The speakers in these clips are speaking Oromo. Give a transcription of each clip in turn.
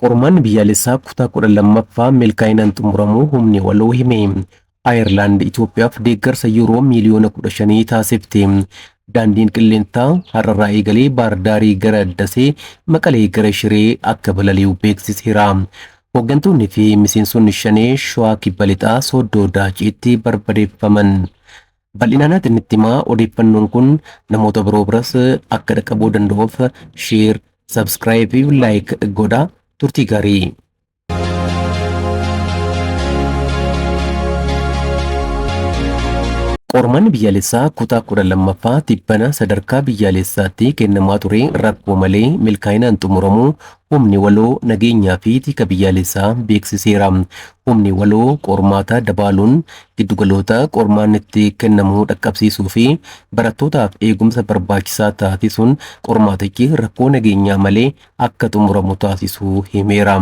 Qormaanni biyyaalessaa kutaa 12ffaa milkaa'inaan xumuramuu humni waloo hime. Ayerlaand Itoophiyaaf deeggarsa Yuuroo miiliyoona 15 taasifte. Daandiin qilleensaa har'arraa eegalee Baahir Daarii gara Dasee, Maqalee gara Shiree akka balali'u beeksiseera. Hooggantoonni fi miseensonni Shanee Shawaa Kibba Lixaa Sooddoo Daaciitti barbadeeffaman. Bal'inaan itti himaa. Odeeffannoon kun namoota biroo biras akka dhaqqabuu danda'uuf share, subscribe fi like godhaa. Turtii gaarii. Qormaanni biyyaalessaa kutaa 12ffaa tibbana sadarkaa biyyaalessaatti kennamaa ture rakkoo malee milkaa'inaan xumuramuu humni waloo nageenyaa fi tika biyyaalessaa beeksiseera. Humni waloo qormaata dabaaluun giddugaloota qormaanni itti kennamu dhaqqabsiisuu fi barattootaaf eegumsa barbaachisaa taasisuun qormaatichi rakkoo nageenyaa malee akka xumuramu taasisuu himeera.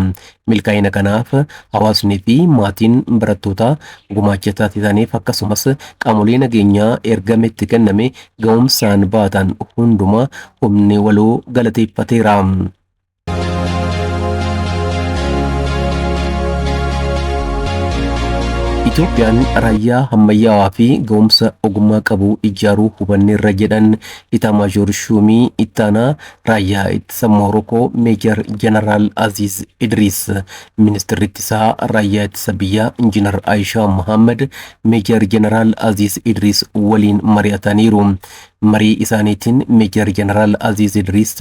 Milkaa'ina kanaaf hawaasni fi maatiin barattootaa gumaacha taasisaniif akkasumas qaamolee nageenyaa ergama itti kenname ga'umsaan baatan hundumaa humni waloo galateeffateera. Itoophiyaan raayyaa ammayyaawaa fi ga'umsa ogummaa qabu ijaaruu hubanneerra jedhan Itaamaajoor Shuumii Ittaanaa Raayyaa Ittisa Moorokoo Meejar Jeneraal Aziz Idriis. Ministirri Ittisaa Raayyaa Ittisa Biyyaa Injiinar Ayishaa Mohaammed Meejar Jeneraal Aziz Idriis waliin mari'ataniiru. Marii isaaniitiin Meejar Jeneraal Aziz Idriis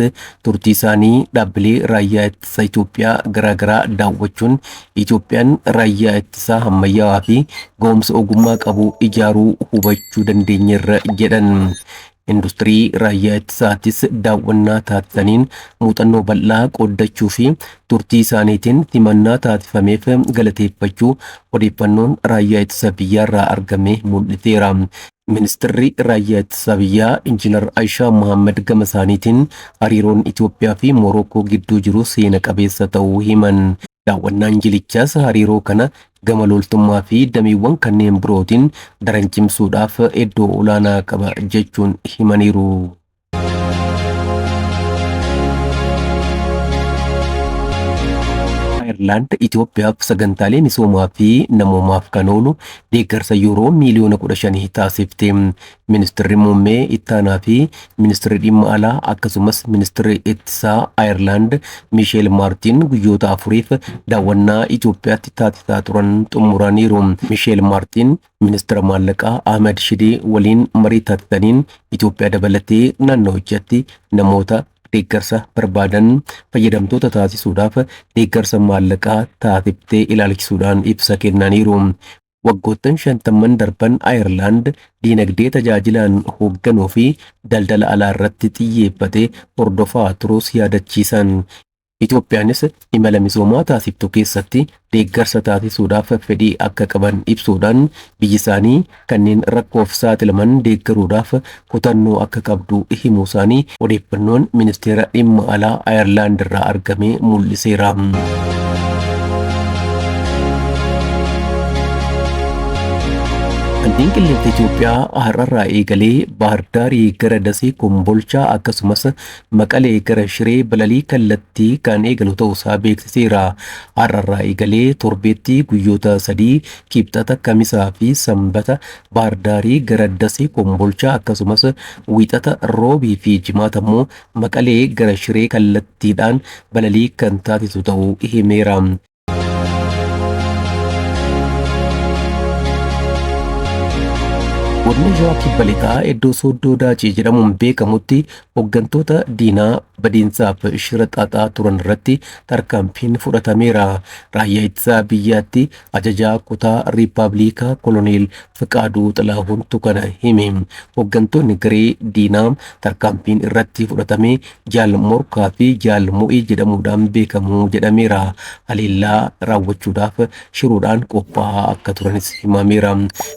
turtii isaanii dhaabbilee raayyaa ittisa Itoophiyaa garaagaraa daawwachuun Itoophiyaan raayyaa ittisaa ammayyaawaa fi ga'umsa ogummaa qabu ijaaruu hubachuu dandeenyeerra jedhan. Industirii raayyaa ittisaattis daawwannaa taasisaniin muuxannoo bal'aa qooddachuu fi turtii isaaniitiin simannaa taasifameef galateeffachuu odeeffannoon raayyaa ittisa biyyaarraa argame mul'iseera. Ministirri Raayyaa Ittisa Biyyaa Injiinar Ayishaa Mohaammed gama isaaniitiin hariiroon Itoophiyaa fi Moorookoo gidduu jiru seena qabeessa ta'uu himan. Daawwannaan jilichaas hariiroo kana gama loltummaa fi dameewwan kanneen birootiin daran cimsuudhaaf iddoo olaanaa qaba jechuun himaniiru. Ayerlaand Itoophiyaaf sagantaalee misoomaa fi namoomaaf kan oolu deeggarsa yuuroo miiliyoona 15 taasifte. Ministirri Muummee Ittaanaa fi Ministirri Dhimma Alaa akkasumas Ministirri Ittisaa Ayerlaand Miisheel Maartiin guyyoota afuriif daawwannaa Itoophiyaatti taasisaa turan xumuraniiru. Miisheel Maartiin Ministira Maallaqaa Ahmad Shidee waliin marii taasisaniin Itoophiyaa dabalatee naannawichatti namoota deeggarsa barbaadan fayyadamtoota taasisuudhaaf deeggarsa maallaqaa taasiftee ilaalchisuudhaan ibsa kennaniiru. Waggoottan shantamman darban Ayerlaand diinagdee tajaajilaan hoogganuu fi daldala alaa irratti xiyyeeffate hordofaa turuus yaadachiisan. Itoophiyaanis imala misoomaa taasiftu keessatti deeggarsa taasisuudhaaf fedhii akka qaban ibsuudhaan biyyi isaanii kanneen rakkoof saaxilaman deeggaruudhaaf kutannoo akka qabdu himuu isaanii odeeffannoon Ministeera Dhimma Alaa Ayerlaand irraa argame mul'iseera. Daandiin Qilleensa Itoophiyaa har'arraa eegalee Baahir Daarii gara Dasee Kombolchaa akkasumas Maqalee gara Shiree balalii kallattii kan eegalu ta'uusaa beeksiseera. Har'arraa eegalee torbeetti guyyoota sadii Kibxata, Kamisaa fi Sanbata Baahir Daarii gara Dasee Kombolchaa akkasumas Wiixata, Roobii fi Jimaata immoo Maqalee gara Shiree kallattiidhaan balalii kan taasisu ta'uu himeera. Godina Shawaa Kibba Lixaa iddoo Sooddoo Daacii jedhamuun beekamutti hoggantoota diinaa badiinsaaf shira xaxaa turan irratti tarkaanfiin fudhatameera. Raayyaa Ittisaa Biyyaatti ajajaa kutaa Riippaabiliikaa Koloneel Fiqaaduu Xilaahuntu kana hime. Hoggantoonni garee diinaa tarkaanfiin irratti fudhatame Jaal Morkaa fi Jaal Mo'ii jedhamuudhaan beekamu jedhameera. Haleellaa raawwachuudhaaf shiruudhaan qophaa'aa akka turanis himameera.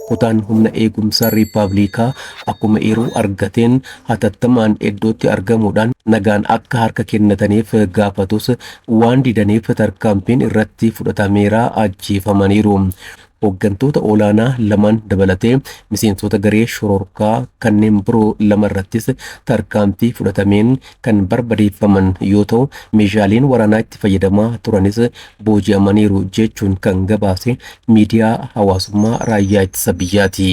Kutaan humna eegumsaa Riippaabiliikaa akkuma eeruu argateen hatattamaan iddootti argamuudhaan nagaan akka harka kennataniif gaafatus waan didaniif tarkaanfiin irratti fudhatameera, ajjeefamaniiru. hooggantoota olaanaa lamaan dabalatee miseensota garee shororkaa kanneen biroo 2 irrattis tarkaanfii fudhatameen kan barbadeeffaman yoo ta'u, meeshaaleen waraanaa itti fayyadamaa turanis booji'amaniiru jechuun kan gabaase miidiyaa hawaasummaa raayyaa ittisa biyyaati.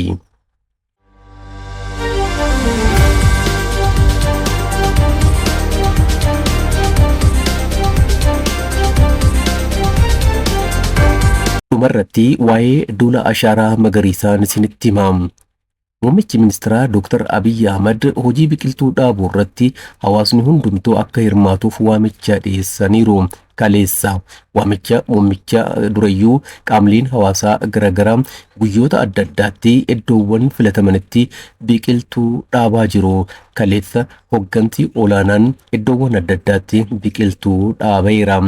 Dhumarratti waa'ee duula ashaaraa magariisaan isinitti hima. Muummichi ministeeraa Dr. Abiyyi Ahmad hojii biqiltuu dhaabuu irratti hawaasni hundumtuu akka hirmaatuuf waamicha dhiyeessaniiru. Kaleessa waamicha muummicha durayyuu qaamoleen hawaasaa garaagaraa guyyoota adda addaatti iddoowwan filatamanitti biqiltuu dhaabaa jiru. Kaleessa hoggansi olaanaan iddoowwan adda addaatti biqiltuu dhaabeera.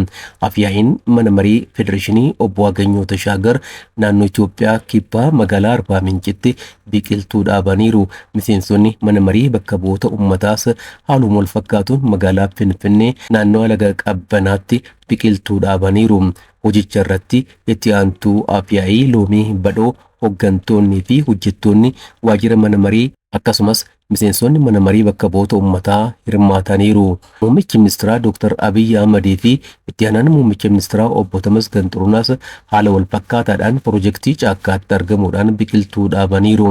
Afyaa'iin mana marii federeeshinii obbo Aganyoo Tashaagar naannoo Itoophiyaa kibbaa magaalaa Arbaa Mincitti biqiltuu dhaabaniiru. Miseensonni mana marii bakka bu'oota uummataas haaluma wal fakkaatuun magaalaa Finfinnee naannoo Laga Qabbanaatti biqiltuu dhaabaniiru. Hojicha irratti itti aantuu Afyaa'ii Loomii Badhoo, hoggantoonnii fi hojjettoonni waajjira mana marii akkasumas miseensonni mana marii bakka bu'oota uummataa hirmaataniiru. Muummichi ministeeraa Dr. Abiyyi Ahmadii fi itti aanaan muummicha ministeeraa obbo Tamasgan Xurunaas haala wal fakkaataadhaan piroojeektii caakkaatti argamuudhaan biqiltuu dhaabaniiru.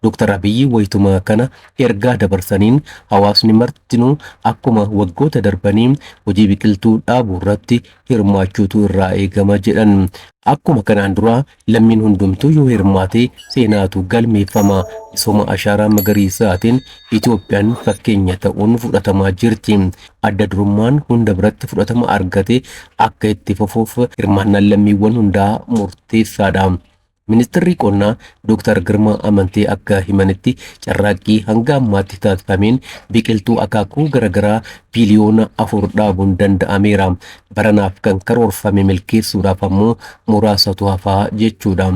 Dr. Abiyyi wayituma kana ergaa dabarsaniin hawaasni martinuu akkuma waggoota darbanii hojii biqiltuu dhaabuu irratti hirmaachuutu irraa eegama jedhan. Akkuma kanaan dura lammiin hundumtuu yoo hirmaate seenaatu galmeeffama. Misooma ashaaraa magariisaatiin Itoophiyaan fakkeenya ta'uun fudhatamaa jirti. Adda durummaan hunda biratti fudhatama argate akka itti fufuuf hirmaannaan lammiiwwan hundaa murteessaadha. Ministeerri qonnaa Dr. Girmaa Amantee akka himanitti carraaqqii hanga ammaatti taasifameen biqiltuu akaakuu garaagaraa biliyoona 4 dhaabuun danda'ameera. Baranaaf kan karoorfame milkeessuudhaaf ammoo muraasatu hafaa jechuudha.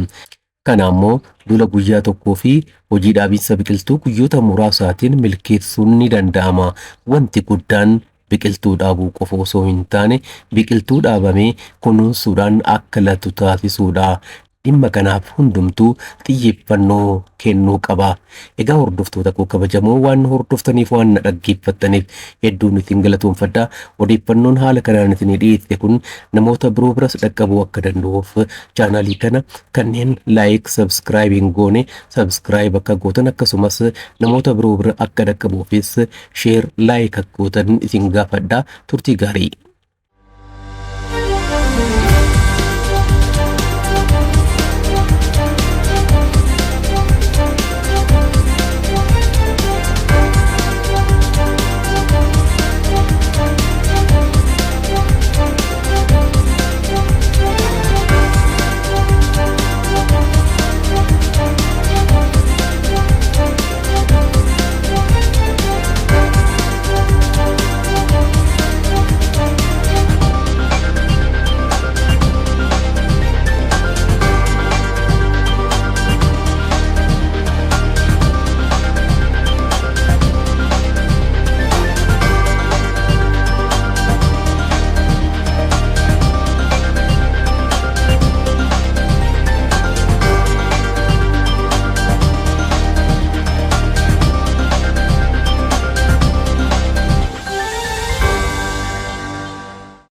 Kana ammoo duula guyyaa tokkoo fi hojii dhaabiinsa biqiltuu guyyoota muraasaatiin milkeessuun ni danda'ama. Wanti guddaan biqiltuu dhaabuu qofa osoo hin taane biqiltuu dhaabamee kunuunsuudhaan akka latu taasisuudha. Dhimma kanaaf hundumtuu xiyyeeffannoo kennuu qaba. Egaa hordoftoota koo kabajamoo, waan hordoftaniif waan na dhaggeeffattaniif hedduun isin galatoomfadha. Odeeffannoon haala kanaan isinii dhiyeesse kun namoota biroo biras dhaqqabuu akka danda'uuf chaanaalii kana kanneen like, subscribe hin goone subscribe akka gootan, akkasumas namoota biroo bira akka dhaqqabuufis share, like akka gootan isin gaafadha. Turtii gaarii.